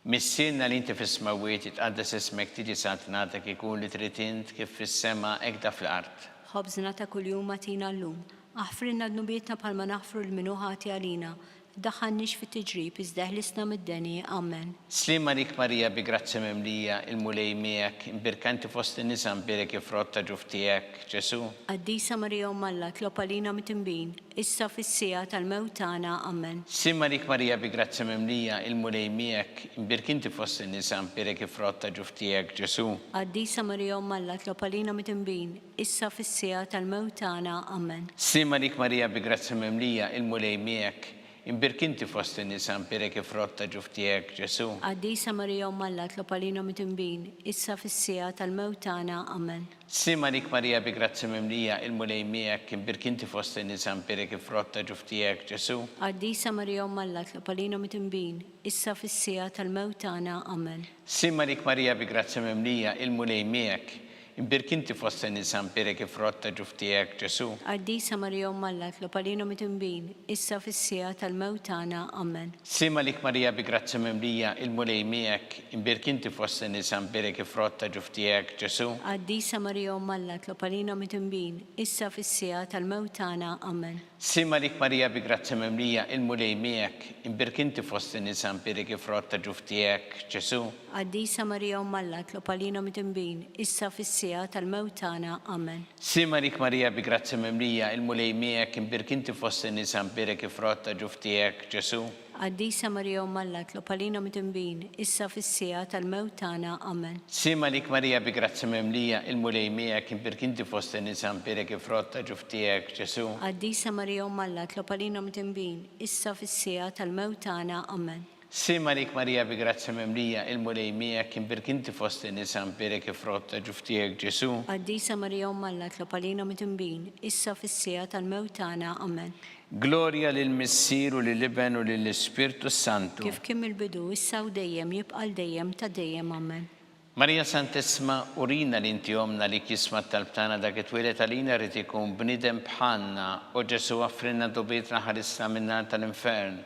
Missierna li inti fis-smewwiet, jitqaddes ismek, tiġi saltnatek, ikun li trid int kif fis-sema hekk da fl-art. Ħobżna ta' kuljum agħtina llum. Aħfrilna dnubietna bħalma naħfru lil min hu ħati għalina. Tdaħħalniex fit-tiġrib, iżda eħlisna mid-deni. Amen. Sliem għalik Marija bi grazzja mimlija, il-Mulej miegħek, imbierka inti fost in-nisa mbierek il-frott ta' ġuf tiegħek, Ġesù. Qaddisa Marija Omm Alla, tlob għalina mitinbin, issa u fis-siegħa tal-mewt tagħna. Amen. Sliem għalik Marija bi grazzja mimlija, il-Mulej miegħek, imbierka inti fost in-nisa mbierek il-frott ta' ġuf tiegħek, Ġesù. Qaddisa Marija Omm Alla, tlob għalina mitinbin, issa u fis-siegħa tal-mewt tagħna. Amen. Sliem għalik Marija bi grazzja mimlija, il-Mulej miegħek, imbierk inti fost in-nisa mbierek il-frott ta' ġuf tiegħek, Ġesù. Qaddisa Marija Omm Alla tlob għalina midinbin, issa fis-siegħa tal-mewt tagħna. Amen. Sliem għalik Marija bi grazzja mimlija, il-Mulej miegħek, imbierk inti fost in-nisa mbierek il-frott ta' ġuf tiegħek, Ġesù. Qaddisa Marija Omm Alla tlob għalina midinbin, issa fis-siegħa tal-mewt tagħna. Amen. Sliem għalik Marija bi grazzja mimlija, il-Mulej miegħek, Imbierk inti fost in-nisa mbierek il-frott ta' ġuf tiegħek, Ġesù. Qaddisa Marija Omm Alla tlob għalina midinbin, issa u fis-siegħa tal-mewt tagħna. Amen. Sliem għalik Marija bi grazzja mimlija, il-Mulej miegħek, imbierk inti fost in-nisa mbierek il-frott ta' ġuf tiegħek, Ġesù. Qaddisa Marija Omm Alla tlob għalina midinbin, issa u fis-siegħa tal-mewt tagħna. Amen. Sliem għalik Marija bi grazzja mimlija, il-Mulej miegħek, imbierk inti fost in-nisa mbierek il-frott ta' ġuf tiegħek, Ġesù. Qaddisa Marija Omm Alla tlob għalina midinbin, issa u fis-siegħa tal-mewt tagħna. Amen. Sliem għalik Marija bi grazzja mimlija, il-Mulej miegħek, imbierk inti fost in-nisa mbierek il-frott ta' ġuf tiegħek, Ġesù. Qaddisa Marija Omm Alla tlob għalina midinbin, issa u fis-siegħa tal-mewt tagħna. Amen. Sliem għalik Marija bi grazzja mimlija, il-Mulej miegħek, imbierk inti fost in-nisa mbierek il-frott ta' ġuf tiegħek, Ġesù. Qaddisa Marija Omm Alla tlob għalina midinbin, issa u fis-siegħa tal-mewt tagħna. Amen. Sliem għalik Marija bi grazzja mimlija, il-Mulej miegħek, imbierk inti fost in-nisa mbierek il-frott ta' ġuf tiegħek Ġesù. Qaddisa Marija Omm Alla tlob għalina midinbin, issa u fis-siegħa tal-mewt tagħna. Amen. Glorja lill-Missier u lill-Iben u lill-Ispirtu s-Santu. Kif kien mill-bidu, issa u dejjem, jibqa' għal dejjem ta' dejjem. Amen. Marija Santissima, urina li inti Ommna li jisma' t-talb tagħna dak li twieled għalina ried ikun bniedem bħalna, o Ġesù aħfrilna dnubietna ħarisna min-nar tal-infern.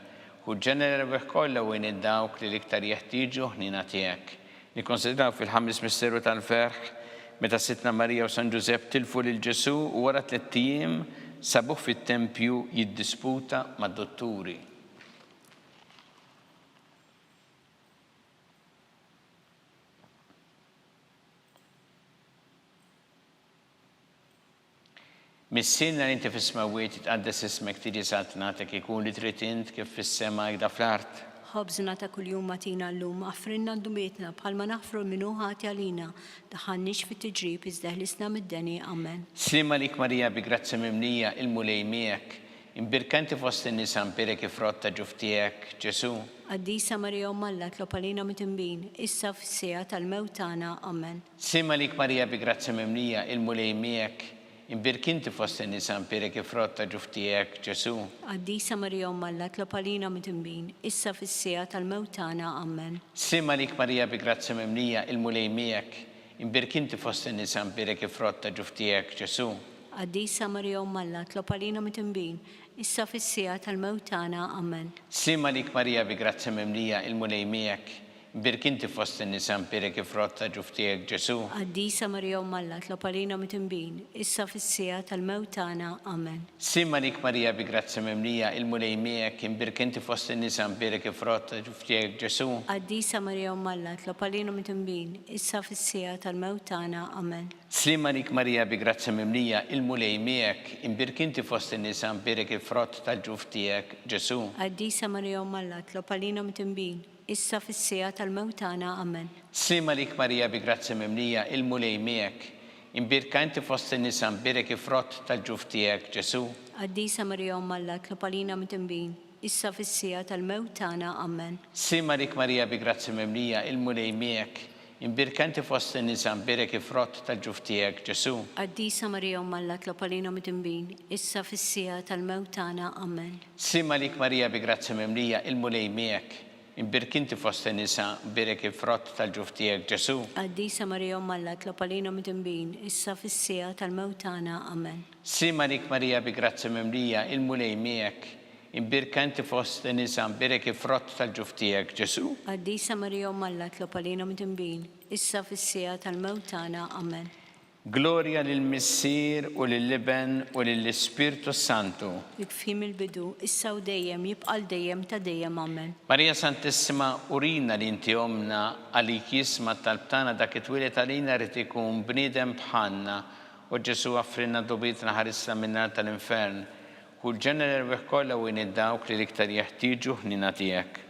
Ħu ġenna l-erwieħ kollha u għin 'il dawk li l-iktar jeħtieġu ħniena tiegħek. Nikkonsidraw fil-ħames misteru tal-ferħ, meta Sidtna Marija u San Ġużepp tilfu lil Ġesù u wara tlett ijiem sabuh fit-tempju jiddisputa mad-dutturi. Missierna li inti fis-smewwiet, jitqaddes ismek, tiġi saltnatek, ikun li trid int kif fis-sema hekk da fl-art. Ħobżna ta' kuljum agħtina llum, aħfrilna dnubietna bħalma naħfru 'l min hu ħati għalina, daħħalniex fit-tiġrib iżda eħlisna mid-deni. Amen. Sliem għalik Marija bi grazzja mimlija, il-Mulej miegħek, Imbierka inti fost in-nisa mbierek il-frott ta' ġuf tiegħek, Ġesù. Qaddisa Marija Omm Alla tlob għalina midinbin, issa u fis-siegħa tal-mewt tagħna. Amen. Sliem għalik Marija bi grazzja mimlija, il-Mulej miegħek, imbierka inti fost in-nisa mbierek il-frott ta' ġuf tiegħek, Ġesù. Qaddisa Marija Omm Alla tlob għalina midinbin, issa u fis-siegħa tal-mewt tagħna. Amen. Sliem għalik Marija bi grazzja mimlija, il-Mulej miegħek, imbierka inti fost in-nisa mbierek il-frott ta' ġuf tiegħek, Ġesù. Qaddisa Marija Omm Alla, tlob għalina midinbin, issa u fis-siegħa tal-mewt tagħna. Amen. Sliem għalik Marija bi grazzja mimlija, il-Mulej miegħek, imbierk inti fost in-nisa mbierek il-frott ta' ġuf tiegħek Ġesù. Qaddisa Marija Omm Alla, tlob għalina midinbin, issa u fis-siegħa tal-mewt tagħna. Amen. Sliem għalik Marija bi grazzja mimlija, il-Mulej miegħek, imbierk inti fost in-nisa mbierek il-frott ta' ġuf tiegħek Ġesù. Qaddisa Marija Omm Alla, tlob għalina midinbin, issa u fis-siegħa tal-mewt tagħna. Amen. Sliem għalik Marija bi grazzja mimlija, il-Mulej miegħek, imbierk inti fost in-nisa mbierek il-frott tal-ġuf tiegħek, Ġesù. Qaddisa Marija Omm Alla, tlob għalina midinbin, Issa fis-siegħa tal-mewt tagħna. Amen. Sliem għalik Marija bi grazzja mimlija, il-Mulej miegħek. Imbierka inti fost in-nisa mbierek il-frott tal-ġuf tiegħek, Ġesù. Qaddisa Marija Omm Alla, itlob għalina midinbin, issa fis-siegħa tal-mewt tagħna. Amen. Sliem għalik Marija bi grazzja mimlija, il-Mulej miegħek. Imbierka inti fost in-nisa mbierek il-frott tal-ġuf tiegħek, Ġesù. Qaddisa Marija Omm Alla, itlob għalina midinbin, issa fis-siegħa tal-mewt tagħna. Amen. Sliem għalik Marija bi grazzja mimlija, il-Mulej miegħek. Imbierk inti fost in-nisa, mbierek il-frott tal-ġuf tiegħek, Ġesù. Qaddisa Marija Omm Alla, itlob għalina midinbin, issa fis-siegħa tal-mewt tagħna. Amen. Sliem għalik Marija bi grazzja mimlija, il-Mulej miegħek. Imbierka inti fost in-nisa, mbierek il-frott tal-ġuf tiegħek, Ġesù. Qaddisa Marija Omm Alla, itlob għalina midinbin, issa fis-siegħa tal-mewt tagħna. Amen. Glorja lill-Missier u lill-Iben u lill-Ispirtu s-Santu. Kif kien mill-bidu, issa u dejjem, jibqa' għal dejjem ta' dejjem. Amen. Marija Santissima, urina li inti Ommna, għalik jisma' t-talb tagħna dak it-twieled għalina ried ikun bniedem bħalna. O Ġesù aghfrilna dnubietna ħarisna min-nar tal-infern. Ħu l-ġenna l-erwieħ kollha u għin 'il dawk li l-iktar jeħtieġu ħniena tiegħek.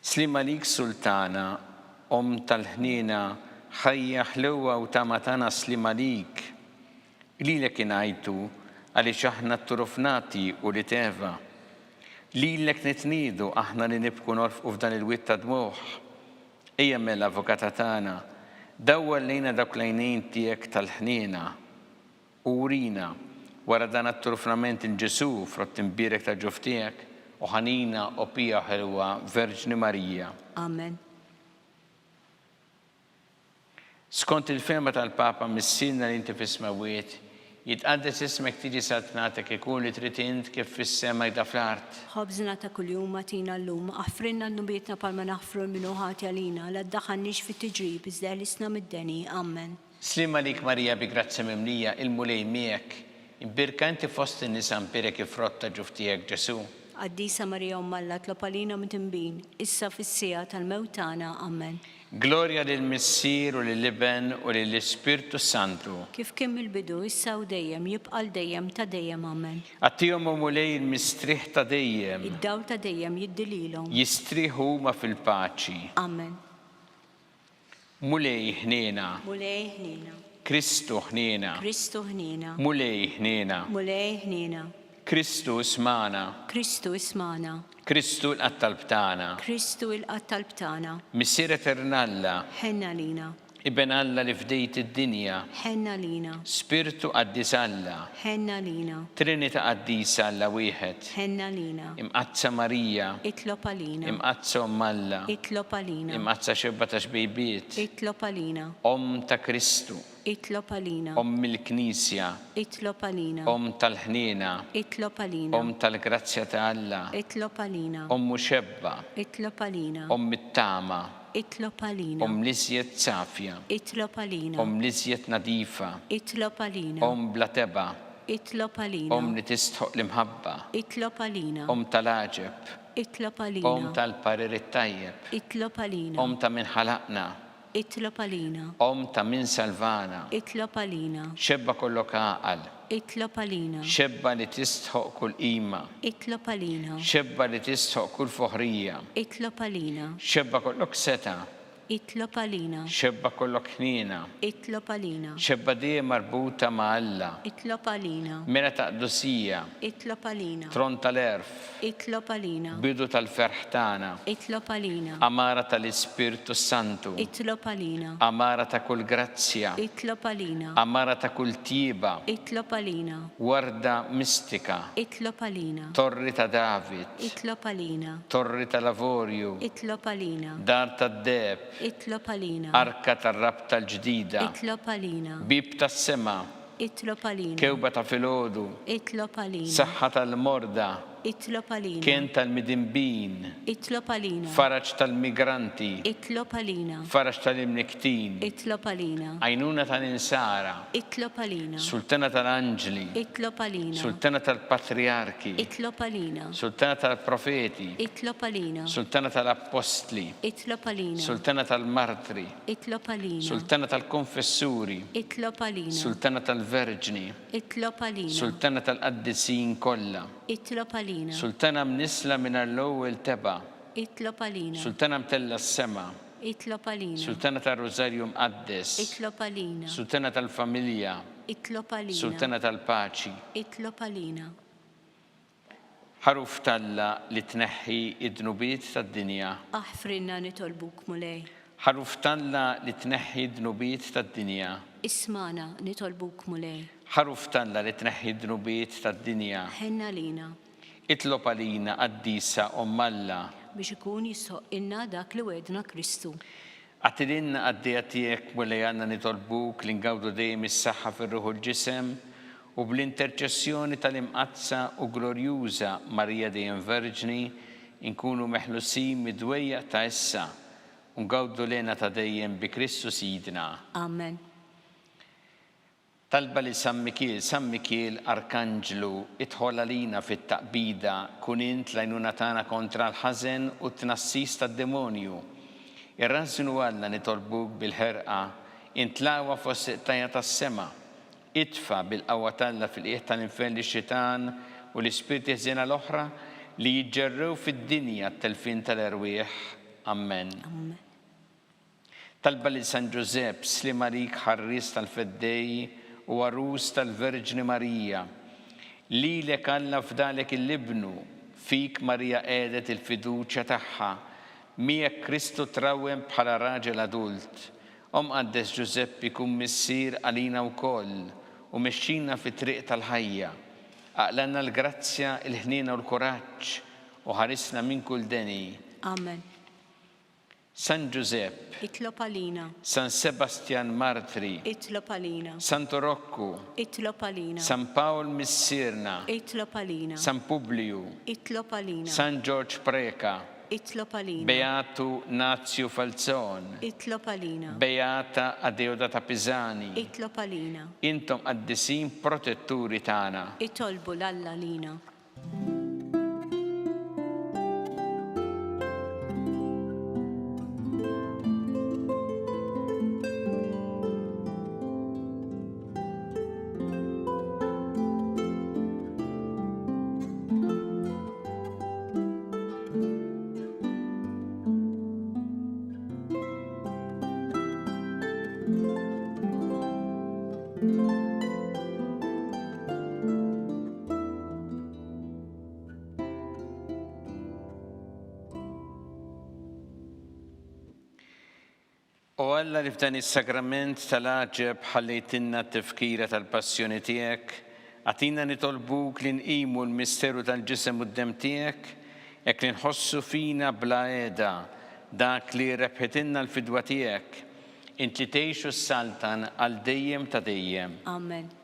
Sliem għalik Sultana, Omm tal-ħniena, ħajja, ħlewwa u tama tagħna sliem għalik. Lilek ingħajtu għaliex aħna tturufnati ulied Eva. Lilek nitniedu aħna li nibku norfqu f'dan il-wied ta' dmugħ. Ejja mela Avukata tagħna, dawwar lejna dawk l-għajnejn tiegħek tal-ħniena. U urina, wara dan għat-turfnament 'il Ġesù, frott imbierek tal-ġuf tiegħek, o ħanina, o pija u ħelwa Verġni Marija. Amen. Skont il-fehma tal-Papa, Missierna li inti fis-smewwiet, jitqaddes ismek tiġi saltnatek ikun li trid int kif fis-sema hekda fl-art. Ħobżna ta' kuljum agħtina llum, aħfrilna dnubietna bħalma naħfru 'l min hu ħati għalina, la ddaħħalniex fit-tiġrib, iżda eħlisna mid-deni. Amen. Sliem għalik Marija bi grazzja mimlija, il-Mulej miegħek. Imbierka inti fost in-nisa mbierek il-frott ta' ġuf tiegħek Ġesù. Qaddisa Marija Omm Alla tlob għalina midinbin, issa fis-siegħa tal-mewt tagħna. Amen. Glorja lill-Missier u lill-Iben u lill-Ispirtu s-Santu. Kif kien mill-bidu, issa u dejjem, jibqa' għal dejjem ta' dejjem. Amen. Agħtihom o Mulej il-mistrieħ ta' dejjem. Id-dawl ta' dejjem jiddi lilhom. Jistrieħu huma fil-paċi. Amen. Mulej ħniena. Mulej ħniena. Kristu ħniena. Kristu ħniena. Mulej ħniena. Mulej ħniena. Kristu ismagħna. Kristu ismagħna. Kristu ilqa' t-talb tagħna. Kristu ilqa' t-talb tagħna. Missier Etern Alla. Ħenn għalina. Iben Alla li fdejt id-dinja. Ħenn għalina. Spirtu Qaddis Alla. Ħenn għalina. Trinita Qaddisa Alla wieħed. Ħenn għalina. Imqaddsa Marija. Itlob għalina. Imqaddsa Omm Alla. Itlob għalina. Imqaddsa Xebba ta' Xbejbiet. Itlob għalina. Omm ta' Kristu. Itlob għalina. Omm il-Knisja. Itlob għalina. Omm tal-ħniena. Itlob għalina. Omm tal-grazzja ta' Alla. Itlob għalina. Omm u xebba. Itlob għalina. Omm it-tama. Itlob għalina. Omm l-iżjed safja. Itlob għalina. Omm l-iżjed nadifa. Itlob għalina. Omm bla tebgħa. Itlob għalina. Omm li tistħoqq l-imħabba. Itlob għalina. Omm tal-għaġeb. Itlob għalina. Omm tal-parir it-tajjeb. Itlob għalina. Omm ta' min ħalaqna. Itlob għalina. Omm ta' min salvana. Itlob għalina. Xebba kollok għaqal. Itlob għalina. Xebba li tistħoqq kull qima. Itlob għalina. Xebba li tistħoqq kull foħrija. Itlob għalina. Xebba kollok setgħa. Itlob għalina. Xebba kollok ħniena. Itlob għalina. Xebba dejjem marbuta ma' Alla. Itlob għalina. Mera ta' qdusija. Itlob għalina. Tron tal-għerf. Itlob għalina. Bidu tal-ferħ tagħna. Itlob għalina. Għamara tal-Ispirtu s-Santu. Itlob għalina. Għamara ta' kull grazzja. Itlob għalina. Għamara ta' kull tjieba. Itlob għalina. Warda mistika. Itlob għalina. Torri ta' David. Itlob għalina. Torri tal-avorju. Itlob għalina. Dar tad-deheb. Itlob għalina. Arka tar-rabta l-ġdida. Itlob għalina. Bieb tas-sema. Itlob għalina. Kewba ta' filgħodu. Itlob għalina. Saħħa tal-morda. Itlob għalina. Kenn tal-midinbin. Itlob għalina. Faraġ tal-migranti. Itlob għalina. Faraġ tal-imnikktin. Itlob għalina. Għajnuna tal-insara. Itlob għalina. Sultana tal-anġli. Itlob għalina. Sultana tal-patrijarki. Itlob għalina. Sultana tal-profeti. Itlob għalina. Sultana tal-appostli. Itlob għalina. Sultana tal-martri. Itlob għalina. Sultana tal-konfessuri. Itlob għalina. Sultana tal-verġni. Itlob għalina. Sultana tal-qaddisin kollha. Itlob għalina. għalina. Sultana mnissla mingħajr l-ewwel tebgħa. Itlob għalina. Sultana mtellgħa s-sema. Itlob għalina. Sultana tar-Rużarju Mqaddes. Itlob għalina. Sultana tal-familja. Itlob għalina. Sultana tal-paċi. Itlob għalina. Ħaruf t'Alla li tneħħi d-dnubiet tad-dinja. Aħfrilna nitolbuk, Mulej. Ħaruf t'Alla li tneħħi d-dnubiet tad-dinja. Ismagħna nitolbuk, Mulej. Ħaruf t'Alla li tneħħi d-dnubiet tad-dinja. Ħenn għalina. Itlob għalina, Qaddisa Omm Alla. Biex ikun jistħoqqilna dak li wegħedna Kristu. Agħti lilna qaddejja tiegħek, Mulej Alla nitolbuk li ngawdu dejjem is-saħħa fir-ruħ u l-ġisem, u bl-interċessjoni tal-Imqaddsa u Glorjuża Marija Dejjem Verġni nkunu meħlusin mid-dwejjaq ta' issa u ngawdu l-hena ta' dejjem bi Kristu Sidna. Amen. Talba lil San Mikiel, San Mikiel Arkanġlu, idħol għalina fit-taqbida, kun int l-għajnuna tagħna kontra l-ħażen u t-tnassis tad-demonju. Irrażżnu Alla nitolbuk bil-ħerqa, int l-aqwa fost il-qtajja' tas-sema. Itfa' bil-qawwa t'Alla fil-qiegħ tal-infern lix-xitan u l-ispirti ħżiena l-oħra li jiġġerrew fid-dinja għat-telfien tal-erwieħ. Ammen. Ammen. Talba lil San Ġużepp, Sliem għalik ħarries tal-Feddej u għarus tal-Verġni Marija. Lilek Alla fdalek il-Ibnu, fik Marija qiegħdet il-fiduċja tagħha, miegħek Kristu trawwem bħala raġel adult. O Mqaddes Ġużeppi kun missier għalina wkoll u mexxina fit-triq tal-ħajja. Aqlgħalna l-grazzja, il-ħniena u l-kuraġġ u ħarisna minn kull deni. Amen. San Ġużepp. Itlob għalina. San Sebastjan Martri. Itlob għalina. Santu Rokku. Itlob għalina. San Pawl Missierna. Itlob għalina. San Publiju. Itlob għalina. San Ġorġ Preca. Itlob għalina. Beatu Nazju Falzon. Itlob għalina. Beata Adeodata Pisani. Itlob għalina. Intom qaddisin protetturi tagħna. Itolbu 'l Alla għalina. O Alla li f'dan is-sagrament tal-għaġeb ħallejtilna t-tifkira tal-passjoni tiegħek, agħtina nitolbuk li nqimu l-misteru tal-ġisem u d-demm tiegħek, hekk li nħossu fina bla heda dak li rebħitilna l-fidwa tiegħek, int li tgħix u ssaltan għal dejjem ta' dejjem. Amen.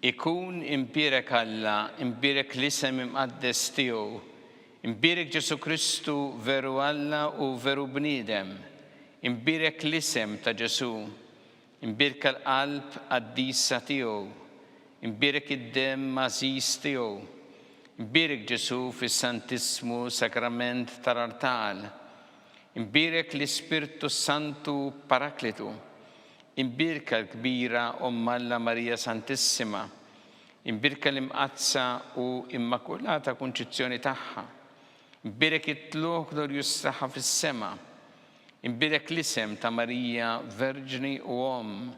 Ikun imbierek Alla, imbierek l-isem imqaddes tiegħu, imbierek Ġesù Kristu veru Alla u veru bniedem, imbierek l-isem ta' Ġesù, imbierka l-qalb qaddisa tiegħu, imbierek id-demm għażiż tiegħu, imbierek Ġesù fis-Santissmu Sagrament tal-artal, imbierek l-Ispirtu s-Santu Paraklitu, Imbierka l-kbira Omm Alla Marija Santissima, imbierka l-Imqaddsa u Immakulata Kunċizzjoni tagħha, imbierek it-tlugħ glorjuż tagħha fis-sema, imbierek l-isem ta' Marija Verġni u Omm,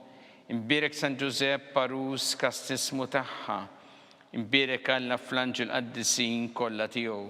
imbierek San Ġużepp għarus kastissmu tagħha, Imbierek Alla fl-anġli qaddisin kollha tiegħu.